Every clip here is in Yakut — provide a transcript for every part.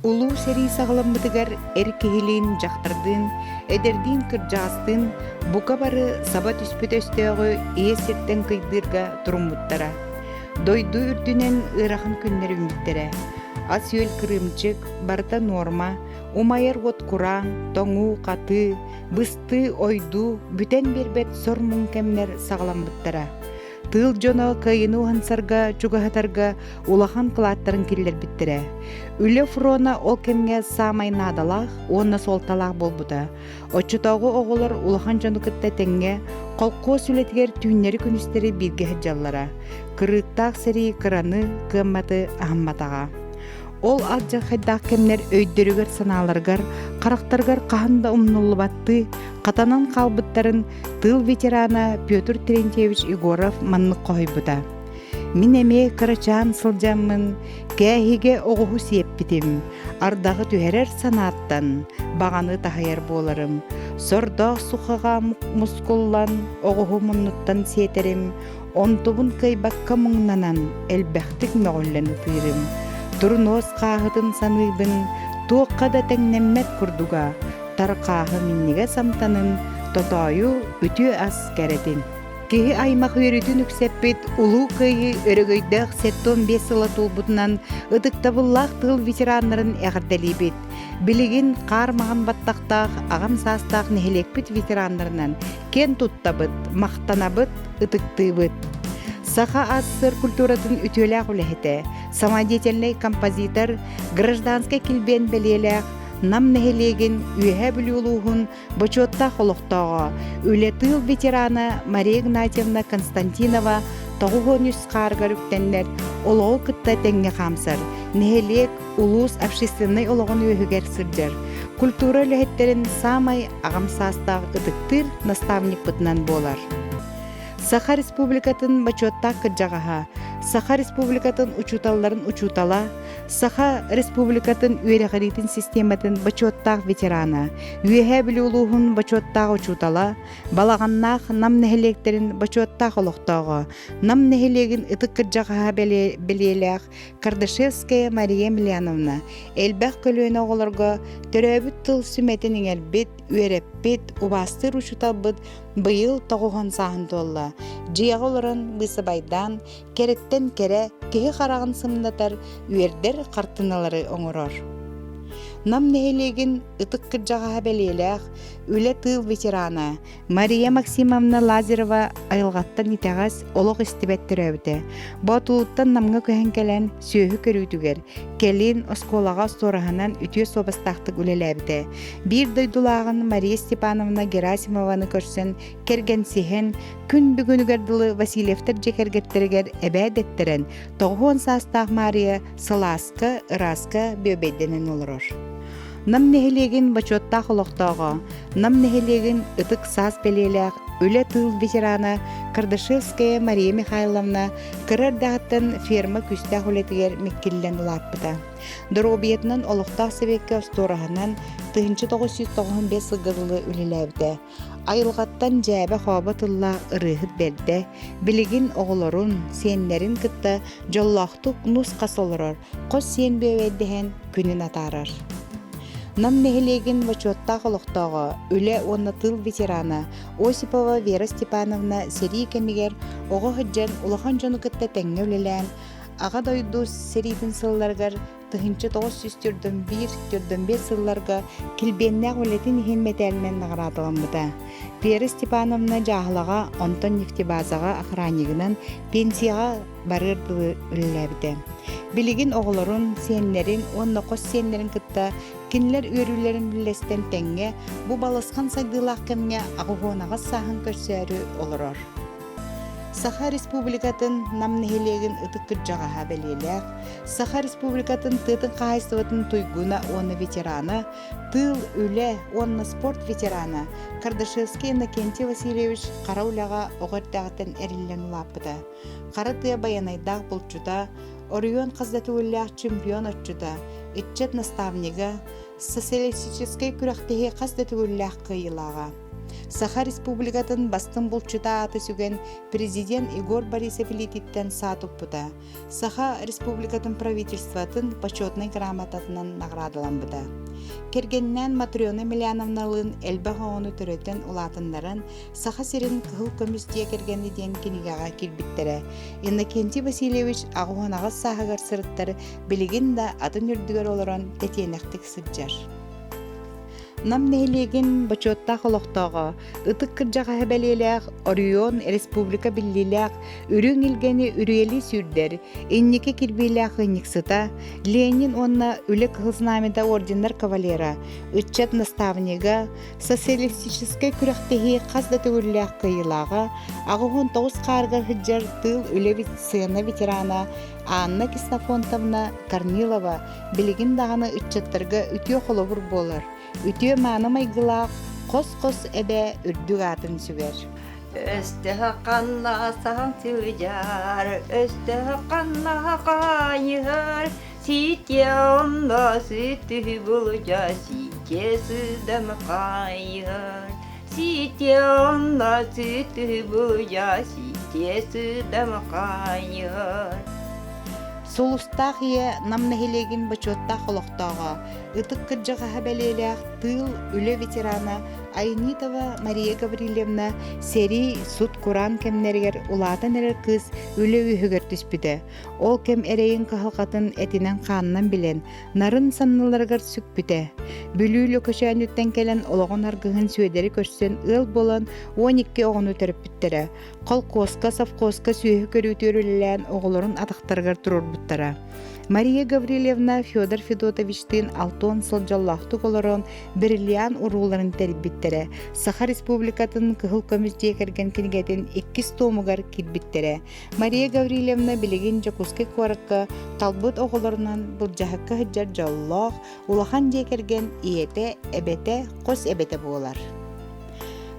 Улуу сэрии саҕаламмытыгар эр киһилиин, дьахтардыын, эдэрдиин, кырдьаҕастыын бука бары саба түспүт өстөөҕү ийэ сиртэн кыйдыырга туруммуттара. Дойду үрдүнэн ыарахан күннэр үүммүттэрэ. Ас-үөл кырыымчык, барыта нуорма, умайар уот кураан, тоҥуу-хатыы, быстыы-ойдуу, бүтэн биэрбэт сор-муҥ кэмнэр саҕаламмыттара. Тыыл дьоно кыайыыны уһансарга, чугаһатарга улахан кылааттарын киллэрбиттэрэ. Үлэ фрона ол кэмҥэ саамай наадалаах уонна суолталаах буолбута. Оччотооҕу оҕолор улахан дьону кытта тэҥҥэ холкуос үлэтигэр түүннэри-күнүстэри бииргэ сылдьаллара. Кырыыктаах сэрии кыраны, кыамматы аһымматаҕа. Ол алдьархайдаах кэмнэр өйдөрүгэр-санааларыгар, харахтарыгар хаһан да умнуллубаттыы хатанан хаалбыттарын тыыл ветерана Петр Терентьевич Егоров маннык хоһуйбута. Мин эмиэ кырачаан сылдьаммын кээһигэ оҕуһу сиэппитим, ардаҕы түһэрэр санааттан баҕаны таһыйар буоларым, сордоох сухаҕа мускуллан оҕуһу муннуттан сиэтэрим, Онтубун кыайбакка муҥнанан, элбэхтик мөҕүллэн ытыырым. Турунуос хааһытын саныыбын, туохха да тэҥнэммэт курдуга, тар хааһы минньигэс амтанын, тотоойу үтүө ас кэрэтин. Киһи аймах үөрүүтүн үксэппит Улуу Кыайыы өрөгөйдөөх 75 сыла туолбутунан ытыктабыллаах тыыл ветераннарын эҕэрдэлиибит. Билигин хаар маҕан баттахтаах аҕам саастаах нэһилиэкпит ветераннарынан киэн туттабыт, махтанабыт, ытыктыыбыт. Саха АССР культуратын үтүөлээх үлэһитэ, самодеятельнай композитор, гражданскай килбиэн бэлиэлээх Нам нэһилиэгин Үөһээ Бүлүү улууһун бочуоттаах олохтооҕо, үлэ тыыл ветерана Мария Игнатьевна Константинова 93 хаарыгар үктэннэр, олоҕу кытта тэҥҥэ хаамсар, нэһилиэк, улуус общественнай олоҕун үөһүгэр сылдьар, культура үлэһиттэрин саамай аҕам саастаах ытыктыыр наставникпытынан буолар. Саха Республикатын бочуоттаах кырдьаҕаһа, Саха Республикатын учууталларын учуутала, Саха Республикатын үөрэҕириитин систематын бочуоттаах ветерана, Үөһээ Бүлүү улууһун бочуоттаах учуутала, Балаҕаннаах Нам нэһилиэктэрин бочуоттаах олохтооҕо, Нам нэһилиэгин ытык кырдьаҕаһа бэлиэлээх Кардашевская Мария Емельяновна элбэх көлүөнэ оҕолорго төрөөбүт тыл сүмэтин иҥэрбит, үөрэппит, убаастыыр учууталбыт быйыл тоҕуһун сааһын туолла. Дьиэҕэ олорон быысыбайдаан, кэрэттэн кэрэ, киһи хараҕын сымнатар, үөрдэр хартыыналары оҥорор. Нам нэһилиэгин ытык кырдьаҕаһа бэлиэлээх үлэ тыыл ветерана Мария Максимовна Лазарева айылҕаттан итэҕэс, олох истибэт төрөөбүтэ. Боотулуттан Намҥа көһөн кэлэн, сүөһү көрүүтүгэр, кэлин оскуолаҕа остуораһынан үтүө суобастаахтык үлэлээбитэ. Биир дойдулааҕын Мария Степановна Герасимованы көрсөн, кэргэнсиһэн, күн бүгүнүгэр дылы Васильевтар дьиэ кэргэттэригэр эбээ дэттэрэн, 90 саастаах Мария сылааска, ырааска бүөбэйдэнэн олорор. Нам нэһилиэгин бочуоттаах олохтооҕо, Нам нэһилиэгин ытык саас бэлиэлээх үлэ тыыл ветерана Кардашевская Мария Михайловна кыра эрдэҕиттэн ферма күүстээх үлэтигэр миккиллэн улааппыта. Доруобуйатынан олохтоох сэбиэккэ остуораһынан 1995 сылга дылы үлэлээбитэ. Айылҕаттан дьээбэ-хообо тыллаах ырыаһыт бэрдэ, билигин оҕолорун, сиэннэрин кытта дьоллоохтук нус-хас олорор, хос сиэн бүөбэйдэһэн күнүн атаарар. Нам нэһилиэгин бочуоттаах олохтооҕо, үлэ уонна тыыл ветерана Осипова Вера Степановна сэрии кэмигэр оҕо сылдьан улахан дьону кытта тэҥҥэ үлэлээн, Аҕа дойду сэриитин сылларыгар 1941-45 сылларга килбиэннээх үлэтин иһин мэтээлинэн наҕараадаламмыта. Вера Степановна дьааһылаҕа, онтон нефтебазаҕа охраннигынан пенсияҕа барыар дылы үлэлээбитэ. Билигин оҕолорун, сиэннэрин уонна хос сиэннэрин кытта кинилэр үөрүүлэрин үллэстэн тэҥҥэ бу балысхан сайдыылаах кэмҥэ 88 сааһын көрсөөрү олорор. Саха Республикатын Нам нэһилиэгин ытык кырдьаҕаһа бэлиэлээх, Саха Республикатын тыатын хаһаайыстыбатын туйгуна уонна ветерана, тыыл, үлэ уонна спорт ветерана Кардашевский Иннокентий Васильевич хара үлэҕэ оҕо эрдэҕиттэн эриллэн улааппыта. Хара тыа байанайдаах булчута, оройуон хас да төгүллээх чемпион отчута, ыччат наставнига, социалистическай күрэхтэһии хас да төгүллээх кыайыылааҕа. Саха Республикатын бастыҥ булчута ааты сүгэн президент Егор Борисов илиититтэн саа туппута. Саха Республикатын правительствотын почетнай грамотатынан наҕараадаламмыта. Кэргэнинээн Матрена Емельяновналыын элбэх оҕону төрөтөн улаатыннаран Саха сирин кыһыл көмүс дьиэ кэргэни диэн кинигэҕэ киирбиттэрэ. Иннокентий Васильевич 88 сааһыгар сырыттар билигин да атын үрдүгэр олорон тэтиэнэхтик сылдьар. Нам нэһилиэгин бочуоттаах олохтооҕо, ытык кырдьаҕаһа бэлиэлээх Орион республика биллиилээх үрүҥ илгэни үрүйэлии сүүрдэр, инники кирбиилээх ыанньыксыта, Ленин уонна Үлэ Кыһыл Знамята орденнар кавалера, ыччат наставнига, социалистическай күрэхтэһии хас да төгүллээх кыайыылааҕа, 89 хаарыгар сылдьар тыыл үлэ сыана ветерана Анна Ксенофонтовна Корнилова билигин даҕаны ыччаттарга үтүө холобур буолар, үтүө-мааны майгылаах хос-хос эбээ үрдүк аатын сүгэр. Өстөһө ханна саһан сылдьар, өстөһө ханна хаайыһар, ситиэ онно сүтүһү булдьа, ситиэ сыдам хаайыһар. Ситиэ онно сүтүһү булдьа, ситиэ сыдам хаайыһар. Сулустаах ийэ Нам нэһилиэгин бочуоттаах олохтооҕо, ытык кырдьаҕаһа бэлиэлээх тыыл, үлэ ветерана Айнитова Мария Гаврильевна сэрии, сут-кураан кэмнэригэр улаатан эрэр кыыс үлэ үөһүгэр түспүтэ. Ол кэм эрэйин кыһалҕатын этинэн-хаанынан билэн, нарын санныларыгар сүкпүтэ. Бүлүү Лөкөчөөнүттэн кэлэн олоҕун аргыһын Сүөдэри көрсөн ыал буолан 12 оҕону төрөппүттэрэ. Холкуоска, совхозка сүөһү көрүүтүгэр үлэлээн оҕолорун атахтарыгар туруорбуттара. Мария Гаврильевна Федор Федотовичтыын 60 сыл дьоллоохтук олорон бриллиант урууларын тэрийбиттэрэ, Саха Республикатын Кыһыл көмүс дьиэ кэргэн кинигэтин иккис туомугар киирбиттэрэ. Мария Гаврильевна билигин Дьокуускай куоракка талбыт оҕолорунан былдьаһыкка сылдьар дьоллоох, улахан дьиэ кэргэн ийэтэ, эбэтэ, хос эбэтэ буолар.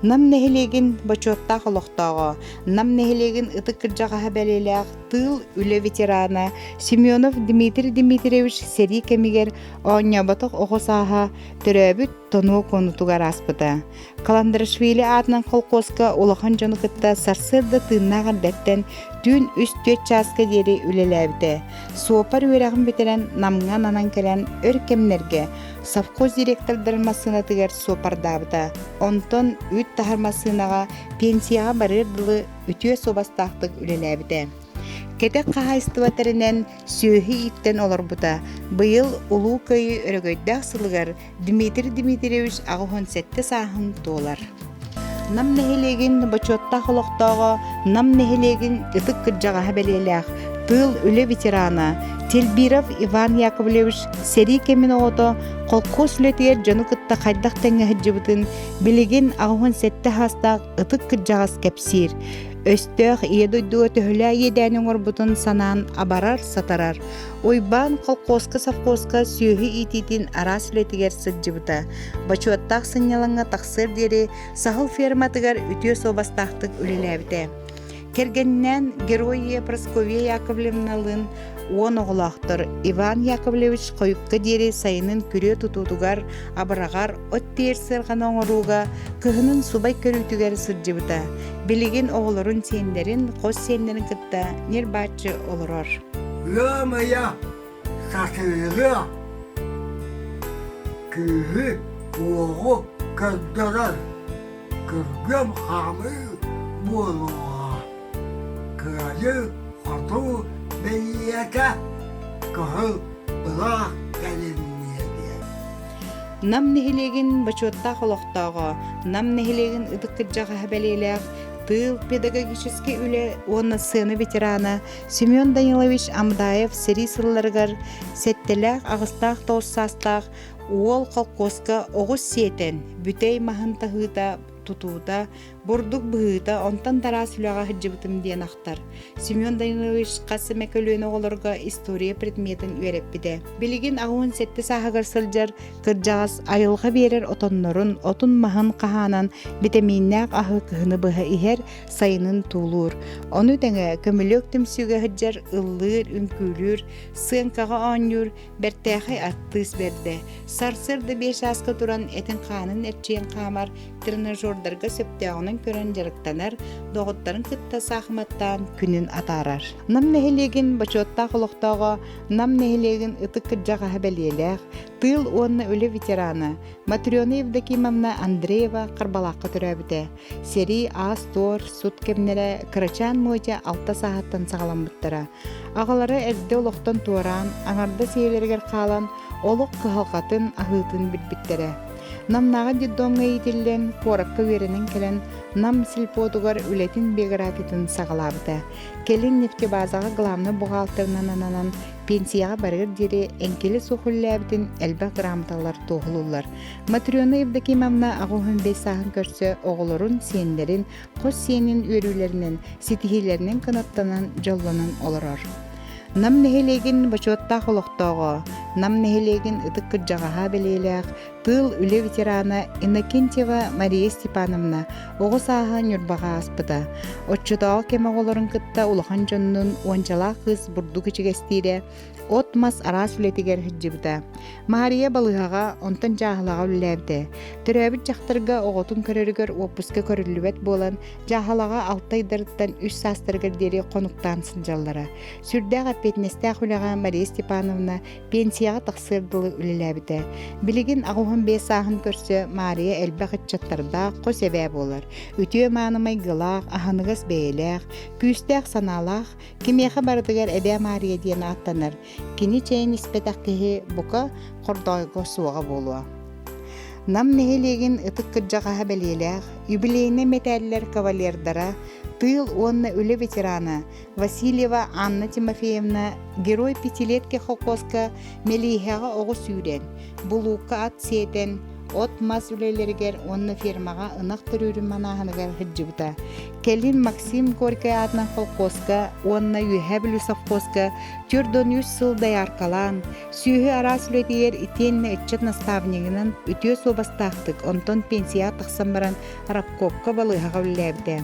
Нам нэһилиэгин бочуоттаах олохтооҕо, Нам нэһилиэгин ытык кырдьаҕаһа бэлиэлээх тыыл үлэ ветерана Семенов Дмитрий Дмитриевич сэрии кэмигэр оонньооботох оҕо сааһа төрөөбүт тонуо куонутугар ааспыта. Каландрашвили аатынан холкуоска улахан дьону кытта сарсыарда тыыннаах эрдэттэн түүн 3-4 чааска диэри үлэлээбитэ. Суоппар үөрэҕин бүтэрэн Намҥа ананан кэлэн өр кэмнэргэ совхоз директордарын массыынатыгар суоппардаабыта. Онтон үүт таһар массыынаҕа пенсияҕа барыар дылы үтүө суобастаахтык үлэлээбитэ. Кэтэх хаһаайыстыба тэринэн сүөһү ииттэн олорбута. Быйыл Улуу Кыайыы өрөгөйдөөх сылыгар Дмитрий Дмитриевич 87 сааһын туолар. Нам нэһилиэгин бочуоттаах олохтооҕо, Нам нэһилиэгин ытык кырдьаҕаһа бэлиэлээх, тыыл үлэ ветерана Тельбиров Иван Яковлевич сэрии кэмин оҕото холкуос үлэтигэр дьону кытта хайдах тэҥҥэ сылдьыбытын билигин 87 саастаах ытык кырдьаҕас кэпсиир. Өстөөх Ийэ дойдуга төһөлөөх иэдээни оҥорбутун санаан абарар-сатарар. Уйбаан холкуоска совхозка сүөһү иитиитин араас үлэтигэр сылдьыбыта. Бочуоттаах сынньалаҥҥа тахсыар диэри саһыл ферматыгар үтүө суобастаахтык үлэлээбитэ. Кэргэнинээн Герой Ийэ Прасковья Яковлевналыын уон оҕолоохтор Иван Яковлевич хойукка диэри сайынын күрүө тутуутугар, абыраҕар, от тиэр сыарҕаны оҥорууга, кыһынын субай көрүүтүгэр сылдьыбыта. Билигин оҕолорун сиэннэрин, хос сиэннэрин кытта ньир-бааччы олорор. Ыам ыйа сатыылыа, күүһү, уоҕу көрдөрөр, күргүөм хаамыы буолуоҕа. Кыайыы-хотуу бэлиэтэ кыһыл былаах кэлинниэ диэн. Нам нэһилиэгин бочуоттаах олохтооҕо, Нам нэһилиэгин ытык кырдьаҕаһа бэлиэлээх тыыл педагогическай үлэ уонна сыана ветерана Семен Данилович Амдаев сэрии сылларыгар сэттэлээх, аҕыстаах тоҕус саастаах уол холкуоска оҕус сиэтэн, бүтэй маһын таһыыта, тутуута, Бурдук быһыыта, онтон тараас үлэҕэ сылдьыбытым диэн ахтар. Семен Данилович хас эмэ көлүөнэ оҕолорго история предметин үөрэппитэ. Билигин 87 сааһыгар сылдьар кырдьаҕас айылҕа биэрэр отоннорун, отун-маһын хаһаанан битэмииннээх аһы кыһыны быһа иһэр, сайынын туулуур. Ону тэҥэ көмүлүөк түмсүүгэ сылдьар, ыллыыр, үҥкүүлүүр, сыаҥкаҕа оонньуур, бэртээхэй артыыс бэрдэ. Сарсыарда биэс чааска туран этин-хаанын эрчийэн хаамар, тренажердарга сөптөөҕүнэн көрөн дьарыктанар, доҕотторун кытта саахыматтаан күнүн атаарар. Нам нэһилиэгин бочуоттаах олохтооҕо, Нам нэһилиэгин ытык кырдьаҕаһа бэлиэлээх, тыыл уонна үлэ ветерана Матрена Евдокимовна Андреева Харбалаахха төрөөбүтэ. Сэрии аас-туор, сут кэмнэрэ кырачаан Мотя алта сааһыттан саҕаламмыттара. Аҕалара эрдэ олохтон туораан, аҥардас ийэлэригэр хаалан, олох кыһалҕатын, аһыытын билбиттэрэ. Намнааҕы детдомҥа иитиллэн, куоракка үөрэнэн кэлэн, Нам сельпотугар үлэтин биографиятын саҕалаабыта. Кэлин нефтебазаҕа главнай бухгалтерынан ананан, пенсияҕа барыар диэри эҥкилэ суох үлэлээбитин элбэх грамоталар туоһулууллар. Матрена Евдокимовна 85 сааһын көрсө оҕолорун, сиэннэрин, хос сиэнин үөрүүлэринэн, ситиһиилэринэн кынаттанан, дьоллонон олорор. Нам нэһилиэгин бочуоттаах олохтооҕо, Нам нэһилиэгин ытык кырдьаҕаһа бэлиэлээх, тыыл үлэ ветерана Иннокентьева Мария Степановна оҕо сааһа Ньурбаҕа ааспыта. Оччотооҕу кэм оҕолорун кытта улахан дьоннун уончалаах кыыс бурдук ичигэстиирэ, от-мас араас үлэтигэр сылдьыбыта. Маарыйа балыыһаҕа, онтон дьааһылаҕа үлэлээбитэ. Төрөөбүт дьахтарга оҕотун көрөрүгэр уоппуска көрүллүбэт буолан, дьааһылаҕа алта ыйдарыттан үс саастарыгар диэри хонуктаан сылдьаллара. Сүрдээх эппиэтинэстээх үлэҕэ Мария Степановна пенсияҕа тахсыар дылы үлэлээбитэ. Билигин 85 сааһын көрсө Маарыйа элбэх ыччаттардаах хос эбээ буолар. Үтүө-мааны майгылаах, аһыныгас бэйэлээх, күүстээх санаалаах, Кимиэхэ барытыгар Эбээ Маарыйа диэн ааттанар, кини чэйин испэтэх киһи, бука, хордоойго суоҕа буолуо. Нам нэһилиэгин ытык кырдьаҕаһа бэлиэлээх, юбилейнай мэтээллэр кавалердара, тыыл уонна үлэ ветерана Васильева Анна Тимофеевна Герой пятилетки холкуоска мэлииһэҕэ оҕус сүүрэн, булуукка ат сиэтэн, от-мас үлэлэригэр уонна фермаҕа ынах төрүүрүн манааһыныгар сылдьыбыта. Кэлин Максим Горькай аатынан холкуоска уонна Үөһээ Бүлүү совхозка 43 сыл дояркалаан, сүөһү араас үлэтигэр итиэннэ ыччат наставнигынан үтүө суобастаахтык, онтон пенсияҕа тахсан баран рабкопка балыыһаҕа үлэлээбитэ.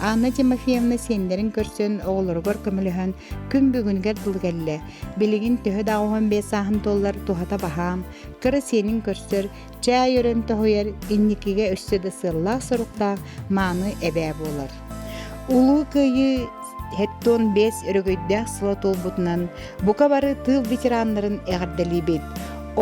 Анна Тимофеевна сиэннэрин көрсөн, оҕолоругар көмөлөһөн, күн бүгүнүгэр дылы кэллэ. Билигин төһө да 15 сааһын туоллар туһата баһаам, кыра сиэнин көрсөр, чээй өрөн тоһуйар, инникигэ өссө да сыаллаах-соруктаах мааны эбээ буолар. Улуу Кыайыы 75 өрөгөйдөөх сыла туолбутунан бука бары тыыл ветераннарын эҕэрдэлиибит.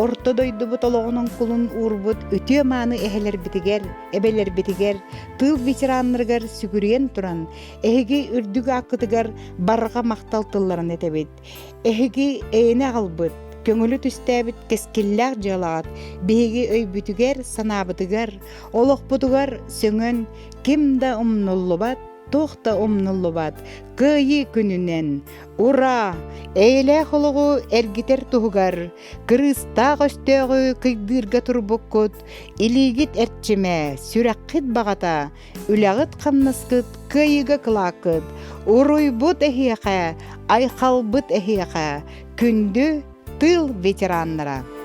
Орто дойдубут олоҕун оҥкулун уурбут үтүө-мааны эһэлэрбитигэр, эбэлэрбитигэр, тыыл ветераннарыгар сүгүрүйэн туран, эһиги үрдүк ааккытыгар барҕа махтал тылларын этэбит. Эһиги эйэни аҕалбыт, көҥүлү түстээбит кэскиллээх дьыалаҕыт биһиги өйбүтүгэр, санаабытыгар, олохпутугар сөҥөн ким да умнуллубат, туох да умнуллубат Кыайыы күнүнэн! Ура! Эйэлээх олоҕу эргитэр туһугар кырыыстаах өстөөҕү кыйдыырга турбуккут, илиигит эрчимэ, сүрэххит баҕата, Үлэҕит-хамнаскыт кыайыыга кылааккыт, уруйбут эһиэхэ, айхалбыт эһиэхэ, күндү тыыл ветераннара!